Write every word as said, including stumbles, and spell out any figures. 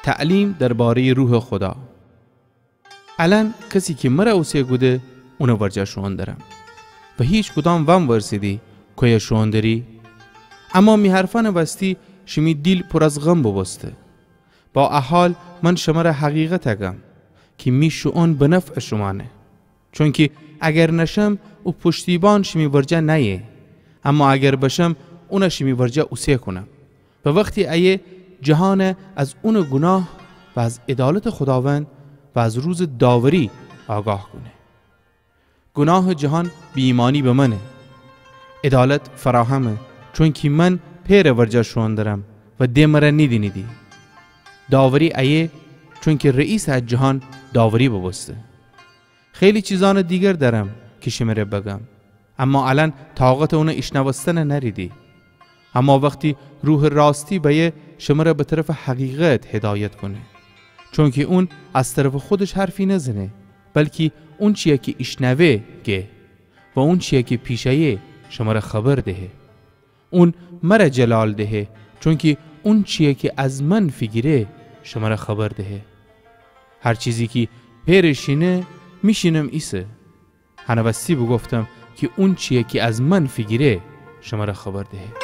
تعلیم درباره‌یٚ روحٚ خودا. الأن کسی کی مرَ اوسه کوده، اونٚ ورجه شوئون درم. و هیکدام وأورسیدی کویه شوئون دری؟ اما می حرفأنٚ وستی شیمی دیل پور از غم بوبوسته. با ا حال من شمرَ حقیقت گم کی می شوئون به نفعٚ شومأنه. چونکی اگر نشم، او پشتیبان شیمی ورجه نأیه. اما اگر بشم، اونَ شیمی ورجه اوسه کونم. و وختی ایه، جهانَ از اونٚ گوناه و از عدالتٚ خوداوند و از روزٚ داوری آگاه کونه. گوناهٚ جهان بی‌ایمأنی به منه. عدالت فراهمه، چونکی من پئرٚ ورجه شوئون درم و د مرَ نیدینیدی. داوری ایه، چونکی رئیسٚ ا جهان داوری بوبوسته. خیلی چیزأنٚ دیگر دأرم کی شمره بگم، اما الأن طاقتٚ اونٚ ایشنوستنَ نأریدی. اما وختی روحٚ راستی بأیه، شمرَ به طرفٚ حقیقت هدایت کونه. چونکی اون از طرفٚ خودش حرفی نزنه، بلکی اونچیی کی ایشنوه گه و اونچیی کی پیش ایه شمرَ خبر دهه. اون مرَ جلال دهه، چونکی اونچیی کی از من فیگیره شمرَ خبر دهه. هر چیزی کی پئرٚ شینه، می شینم ایسه. هنٚ وستی بوگفتم کی اونچیی کی از من فیگیره شمرَ خبر دهه.